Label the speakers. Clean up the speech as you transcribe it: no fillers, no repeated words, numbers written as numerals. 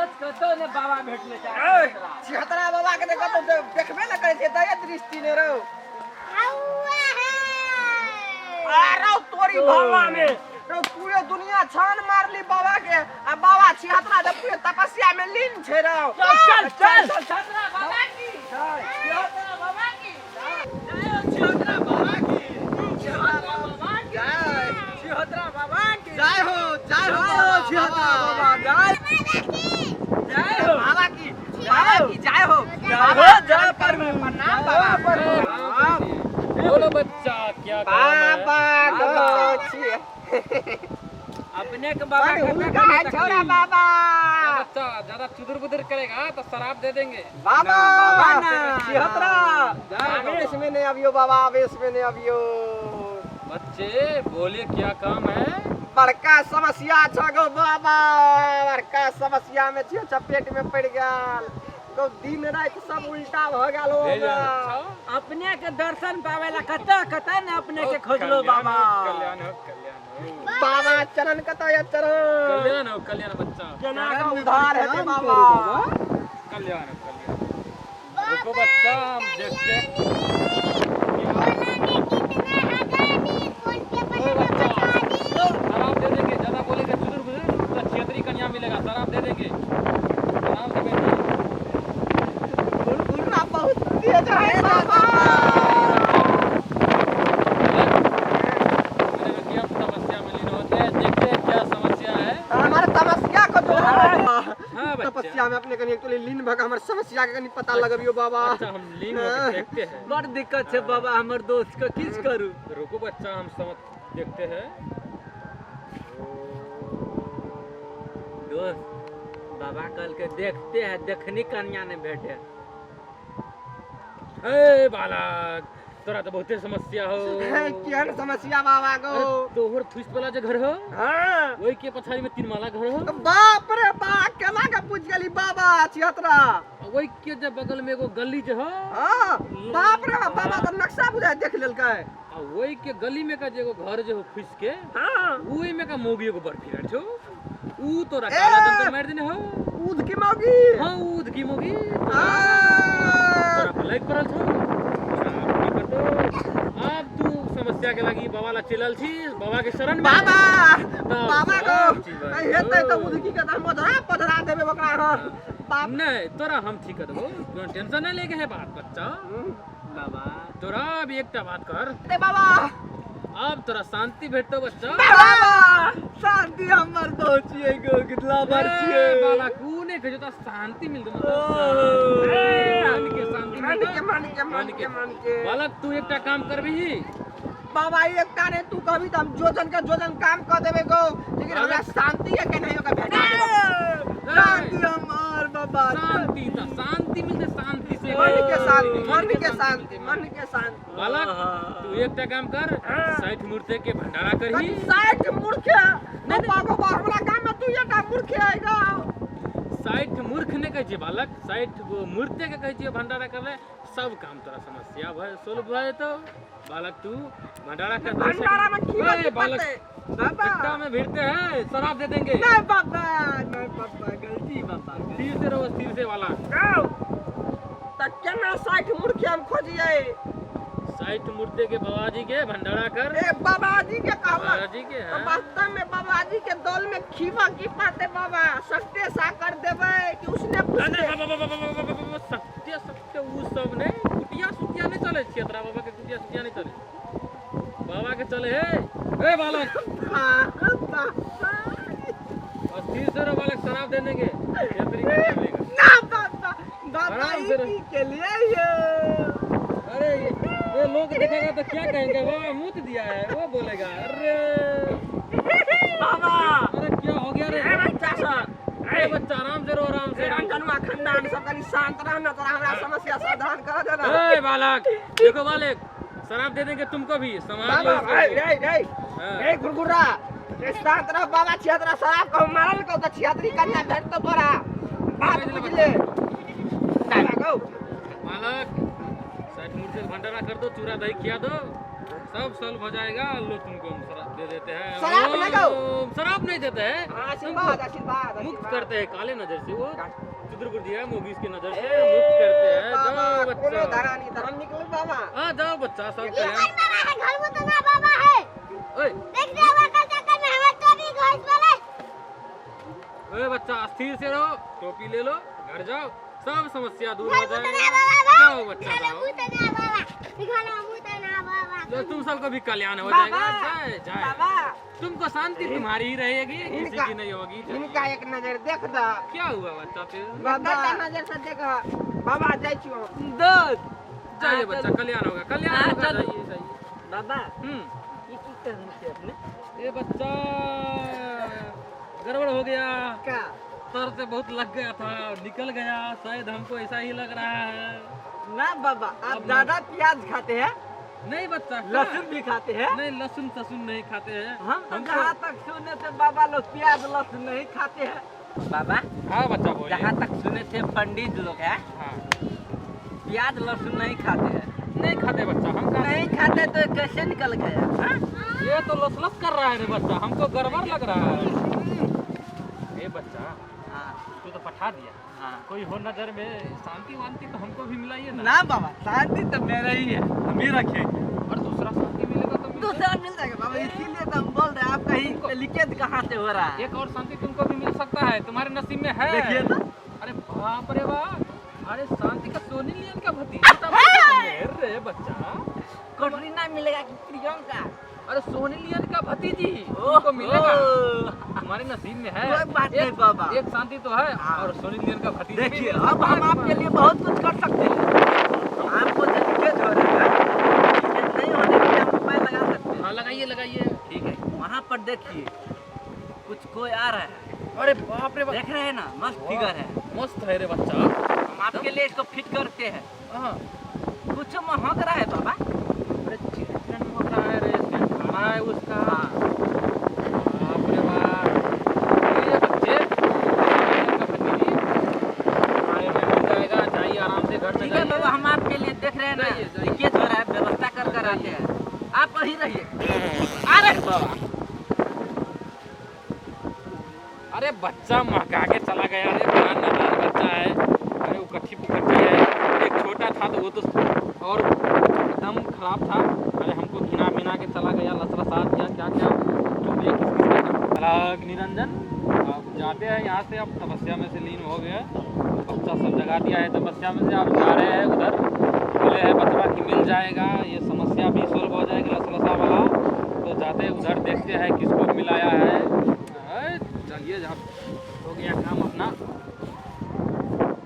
Speaker 1: दोस्त कतौ ने बाबा भेटले
Speaker 2: छिहत्तरा बाबा के कतौ देखबे न करै छै दया दृष्टि ने रौ। रौ तोरी बाबा में रौ पूरे दुनिया छान मारली बाबा के आ बाबा छिहत्तरा जब पूरे तपस्या में लीन छै रौ।
Speaker 1: चल चल चल
Speaker 2: छिहत्तरा बाबा की जय, छिहत्तरा बाबा की जय, छिहत्तरा बाबा की, छिहत्तरा बाबा की जय,
Speaker 1: छिहत्तरा बाबा की
Speaker 2: जय हो, जय हो छिहत्तरा बाबा, जय
Speaker 1: जय हो
Speaker 2: बाबा की, बाबा की जय हो,
Speaker 1: जय हो,
Speaker 2: जय प्रभु, प्रणाम बाबा, प्रणाम।
Speaker 3: बोलो बच्चा क्या काम है?
Speaker 2: बाबा गो छिए
Speaker 1: अपने के बाबा
Speaker 2: बड़
Speaker 1: के
Speaker 2: हुनका है छौड़ा बाबा।
Speaker 3: बच्चा ज्यादा चुदुर बुदुर करेगा तो शराब दे देंगे।
Speaker 2: बाबा
Speaker 1: बाबा ना।
Speaker 2: छिहत्तरा आवेश में नहीं अबियो बाबा, आवेश में नहीं अबियो।
Speaker 3: बच्चे बोलिए क्या काम है?
Speaker 2: बड़का समस्या छ गो बाबा, बड़का समस्या में छियो, चपेट में पड़ गेल गो, दिन राति सब उल्टा भ गेल हो हमरा।
Speaker 1: अपने के दर्शन पावे ला कतऽ कतऽ ने अपने के खोजलो बाबा।
Speaker 3: कल्याण हो, कल्याण हो,
Speaker 2: बाबा चरण कतऽ या चरण?
Speaker 3: कल्याण हो, कल्याण बच्चा।
Speaker 2: केना के उद्धार हेतै बाबा?
Speaker 3: कल्याण हो, कल्याण। रुको बच्चा, हम देखते हैं। शराब दे देंगे, ज्यादा बोलेगा चुदुर बुदुर तो छिहत्तरी कन्या मिलेगा, शराब दे देंगे। आराम से बैठिए।
Speaker 2: घुरघुरा बहुत तेज है बाबा।
Speaker 3: मैंने कहा कि हम तपस्या में लीन होते हैं, देखते हैं क्या समस्या है।
Speaker 2: हमारे तमस्या को जो है
Speaker 3: हाँ बच्चा।
Speaker 2: तपस्या में अपने कनी एक्चुअली लीन भऽ के हमर समस्या के कनी पता लगबियो बाबा।
Speaker 3: अच्छा, हम लीन होकर देखते हैं।
Speaker 1: बड़ दिक्कत छै बाबा हमर दोस्त के, किछु करू।
Speaker 3: रुको बच्चा, हम समझ देखते हैं।
Speaker 1: दोस्त बाबा कल के देखते हैं, देखनी कन्या ने भेटे।
Speaker 3: ए बालक, तोरा तो बहुते समस्या हो।
Speaker 2: केहन समस्या बाबा गो?
Speaker 3: अरे तोहर थुस वाला जे घर हो,
Speaker 2: हाँ,
Speaker 3: वही के पछाड़ी में तीन माला घर हो।
Speaker 2: बाप रे बा, केना के पूछ गेली बाबा छिहत्तरा?
Speaker 3: आ वही के जे बगल में एगो गली जे हो।
Speaker 2: हाँ, बाप रे बाप, बाबा तो नक्शा बुझाय देख लेलकै।
Speaker 3: आ वही के गली में का जे एगो घर जे हो फुस के,
Speaker 2: हाँ,
Speaker 3: वही में का मौगी एगो बर्फी रह छो, ऊ तोरा काला जंतर मार देने हो।
Speaker 2: ऊध की मौगी?
Speaker 3: हाँ, ऊध की मौगी।
Speaker 2: हाँ।
Speaker 3: तोरा पर लाइक पड़ल छो। आब की करतो? आब तू समस्या के लागी बाबा ला चलल छी, बाबा के शरण में।
Speaker 2: बाबा,
Speaker 3: तब
Speaker 2: बाबा गो
Speaker 3: सब चीज बा।
Speaker 2: हेतै तऽ उधकी के तऽ हम ओधरा पधरा देबै ओकरा। हाँ बाप।
Speaker 3: नहीं, तोरा हम ठीक कर देबो, कोनो टेंशन नहीं लेके है बात बच्चा।
Speaker 1: बाबा
Speaker 3: तोरा अभी एकटा बात कर।
Speaker 2: ते बाबा,
Speaker 3: अब तोरा शांति भेटतो बच्चा।
Speaker 2: बाबा शांति हमर दो छियै गो, कितना बार छियै।
Speaker 3: ए, बाला कू नहीं कहियो तो शांति मिलतो, मतलब मन के शांति
Speaker 2: मन
Speaker 3: मिलतो।
Speaker 2: के, मन के, मन के, मन के।
Speaker 3: बालक तू एकटा काम करबिही?
Speaker 2: बाबा एकटा ने तू कहबी तऽ हम जोजन के जोजन काम कऽ देबै गो, लेकिन हमरा शांति के केनाहियो के भेटा देबै। शांति हमर बाबा।
Speaker 3: शांति तऽ शांति मिलते, शांति से
Speaker 2: मन के शांति, मन के शांति, मन के शांति।
Speaker 3: बालक तू एकटा काम कर, 60 मूर्ति के भंडारा करही।
Speaker 2: 60 मूर्ख बाबा गो, हमरा गाम में तू एकटा मूर्ख आएगा।
Speaker 3: 60 मूर्ख ने कहै छै बालक, 60 गो मूर्ति के कहै छियै भंडारा करले, सब काम तोरा समस्या भऽ सोल्व भऽ जेतौ। बालक तू भंडारा कर।
Speaker 2: भंडारा में की
Speaker 3: ए, बालक
Speaker 2: बाबा
Speaker 3: एकटा में भिड़ते हैं, शराब दे देंगे।
Speaker 2: नहीं बाबा, नहीं बाबा, गलती बाबा।
Speaker 3: स्थिर से रहो, स्थिर से वाला।
Speaker 2: तऽ केना 60 मूर्ख हम खोजियै?
Speaker 3: 60 मूर्ति के बाबाजी के भंडारा कर।
Speaker 2: ए बाबाजी के कहलक
Speaker 3: बाबाजी के,
Speaker 2: तो
Speaker 3: हाँ।
Speaker 2: वास्तव में बाबाजी के दल में खीवा की पाते बाबा सत्य साकर देबै कि उसने
Speaker 3: नहीं,
Speaker 2: पूछते?
Speaker 3: बाबा, बाबा, बाबा, बाबा, बाबा, सत्य सत्य उ सब नहीं, कुटिया सुटिया नहीं चले छियै तोरा बाबा के, कुटिया सुटिया नहीं चले बाबा के, चले हे। ए बालक, अस्थिर से रहो बालक, शराब दे देंगे, ये तरीका चलेगा
Speaker 2: ना बाबा, बाबा
Speaker 3: आराम से रहो।
Speaker 2: ई के लिए ये
Speaker 3: अरे ये लोग देखेगा तो क्या कहेंगे? बाबा मुत दिया है वो बोलेगा। अरे
Speaker 2: बाबा,
Speaker 3: अरे क्या हो गया रे?
Speaker 2: ए बच्चा सब,
Speaker 3: अरे बच्चा आराम से रहो, आराम से।
Speaker 2: ए रंजनवा खानदान सब कनी शांत रहना, तोरा हमरा समस्या समाधान कर देना।
Speaker 3: ए बालक देखो बालक, शराब दे देंगे तुमको भी, संभाल लो
Speaker 2: बाबा
Speaker 3: इसको
Speaker 2: रे
Speaker 3: भी।
Speaker 2: रे रे
Speaker 3: हाँ।
Speaker 2: ए घुरघुरा, ए शांत रह बाबा, छिहत्तरा शराब को मारल को तो छिहत्तरी कन्या भेटतो तोरा, बात बुझ ले बाबा गो।
Speaker 3: बालक 60 मूर्ति से भंडारा कर दो, चूरा दही खिया दो। सब सॉल्व हो जाएगा। लो तुमको हम शराब दे देते हैं।
Speaker 2: शराब ना गो।
Speaker 3: ओम, शराब नहीं देते हैं,
Speaker 2: आशीर्वाद आशीर्वाद
Speaker 3: मुक्त
Speaker 2: आशीर्वाद।
Speaker 3: करते हैं काले नजर से, वो चतुर्भुज है मोगी की नजर से
Speaker 2: ए,
Speaker 3: मुक्त करते हैं।
Speaker 2: बाबा,
Speaker 3: जाओ
Speaker 2: कोनो
Speaker 3: बच्चा,
Speaker 2: धरानी धरम निकल बाबा।
Speaker 3: हाँ जाओ बच्चा, सब
Speaker 4: ये
Speaker 3: कल्याण।
Speaker 4: कौन बाबा है? घर में तो ना बाबा है।
Speaker 3: ओए
Speaker 4: देख रहे हो कल चक्कर में हमारे टोपी घास वाले।
Speaker 3: ओए बच्चा, स्थिर से रहो, टोपी ले लो, घर जाओ, सब समस्या दूर हो
Speaker 4: घर में तो ना
Speaker 3: जाएगा।
Speaker 4: बाबा
Speaker 3: जाओ बच्चा
Speaker 4: घर
Speaker 3: जाओ,
Speaker 4: में तो ना बाबा, घर में तो ना बाबा।
Speaker 3: लो तुम सबको भी कल्याण हो जाएगा।
Speaker 2: बाबा,
Speaker 3: जाए जाए,
Speaker 2: बाबा
Speaker 3: तुमको शांति तुम्हारी ही रहेगी, किसी
Speaker 2: इनका-
Speaker 3: की नहीं होगी।
Speaker 2: इनका एक नजर देख दा।
Speaker 3: क्या हुआ बच्चा फिर?
Speaker 2: बाबा नजर से देख बाबा, जाइ छी हम।
Speaker 1: दोस्त
Speaker 3: जाइए
Speaker 1: हाँ,
Speaker 3: बच्चा,
Speaker 1: चलो।
Speaker 3: कल्याण होगा, कल्याण
Speaker 1: हाँ,
Speaker 3: होगा,
Speaker 1: चलो।
Speaker 3: जाइए जाइए।
Speaker 1: बाबा
Speaker 3: हम्म
Speaker 1: ये की करनी थी अपने?
Speaker 3: ये बच्चा गड़बड़ हो गया,
Speaker 2: का
Speaker 3: सर से बहुत लग गया था, निकल गया शायद, हमको ऐसा ही लग रहा है।
Speaker 1: ना बाबा, आप
Speaker 3: अब
Speaker 1: ज्यादा प्याज खाते हैं?
Speaker 3: नहीं बच्चा, कहाँ?
Speaker 1: लहसुन भी खाते हैं?
Speaker 3: नहीं, लहसुन ससुन नहीं खाते हैं
Speaker 1: हम तो
Speaker 3: हमको-
Speaker 1: जहाँ तक सुने थे बाबा लोग प्याज लहसुन नहीं खाते हैं बाबा।
Speaker 3: हाँ बच्चा बोलिए।
Speaker 1: जहाँ तक सुने थे पंडित लोग हैं
Speaker 3: हाँ
Speaker 1: प्याज लहसुन नहीं खाते हैं।
Speaker 3: नहीं खाते बच्चा, हम खाते
Speaker 1: नहीं खाते तो कैसे निकल गया? हाँ?
Speaker 3: ये तो लसलस कर रहा है रे बच्चा, हमको गड़बड़ लग रहा है। ए बच्चा,
Speaker 1: हाँ
Speaker 3: तू तो पठा दिया,
Speaker 1: हाँ।
Speaker 3: कोई हो नजर में शांति वांति तो हमको भी मिलाइए ना।
Speaker 1: ना बाबा, शांति तो मेरा ही है, हम ही रखेंगे।
Speaker 3: और दूसरा शांति मिलेगा तो मिल
Speaker 1: दूसरा मिल जाएगा बाबा, इसीलिए तो हम बोल रहे हैं आप कहीं लीकेज कहाँ से हो रहा है।
Speaker 3: एक और शांति तुमको भी मिल सकता है, तुम्हारे नसीब में है।
Speaker 1: देखिए तो।
Speaker 3: अरे बाप रे बाप, अरे शांति का सोनी लियन का भतीजा तो रे बच्चा।
Speaker 1: कटरीना मिलेगा कि प्रियंका?
Speaker 3: अरे सोनी लियन का भतीजी
Speaker 1: ओह,
Speaker 3: तुमको मिलेगा, तुम्हारे नसीब में है।
Speaker 1: कोई बात नहीं बाबा।
Speaker 3: एक शांति तो है
Speaker 1: हाँ।
Speaker 3: और सोनी लियन का भतीजी भी
Speaker 1: देखिए
Speaker 3: मिल
Speaker 1: अब
Speaker 3: सकता
Speaker 1: हम
Speaker 3: है
Speaker 1: आपके लिए बहुत कुछ कर सकते हैं। आपको जो लीकेज हो रहा है, लीकेज नहीं होने के लिए हम उपाय लगा सकते हैं।
Speaker 3: हाँ लगाइए लगाइए।
Speaker 1: ठीक है, वहाँ पर देखिए कुछ कोई आ रहा है।
Speaker 3: अरे बाप रे बाप,
Speaker 1: देख रहे हैं ना, मस्त फिगर है,
Speaker 3: मस्त है रे बच्चा।
Speaker 1: हम आपके लिए इसको फिट करते हैं।
Speaker 3: हाँ।
Speaker 1: कुछ महक रहा है बाबा।
Speaker 3: अरे चिकन महक रहा है रे, सेंट आ रहा है उसका।
Speaker 1: हाँ।
Speaker 3: बाप रे बाप, ये बच्चे का भतीजी तुम्हारे में मिल जाएगा, जाइए आराम से घर में
Speaker 1: ठीक है
Speaker 3: जाइए।
Speaker 1: बाबा, हम आपके लिए देख रहे हैं ना,
Speaker 3: जाइए, जाइए।
Speaker 1: लीकेज हो रहा है, व्यवस्था कर कर आते हैं, आप वहीं रहिए। आ रहे हैं बाबा।
Speaker 3: अरे बच्चा महका के चला गया रे, बड़ा नादान बच्चा है। अरे वो कट्ठी पुकट्ठी है, एक छोटा था तो वो तो और एकदम खराब था। अरे हमको घिना मिना के चला गया, लसलसा दिया, क्या क्या चुप किस किस का। अलग निरंजन, अब जाते हैं यहाँ से, अब तपस्या में से लीन हो गए, बच्चा सब जगा दिया है तपस्या में से, अब जा रहे हैं उधर। बोले हैं बचवा कि मिल जाएगा, ये समस्या भी सोल्व हो जाएगी लसलसा वाला। तो जाते हैं उधर, देखते हैं किसको मिलाया है। अरे चलिए, जब हो गया काम अपना।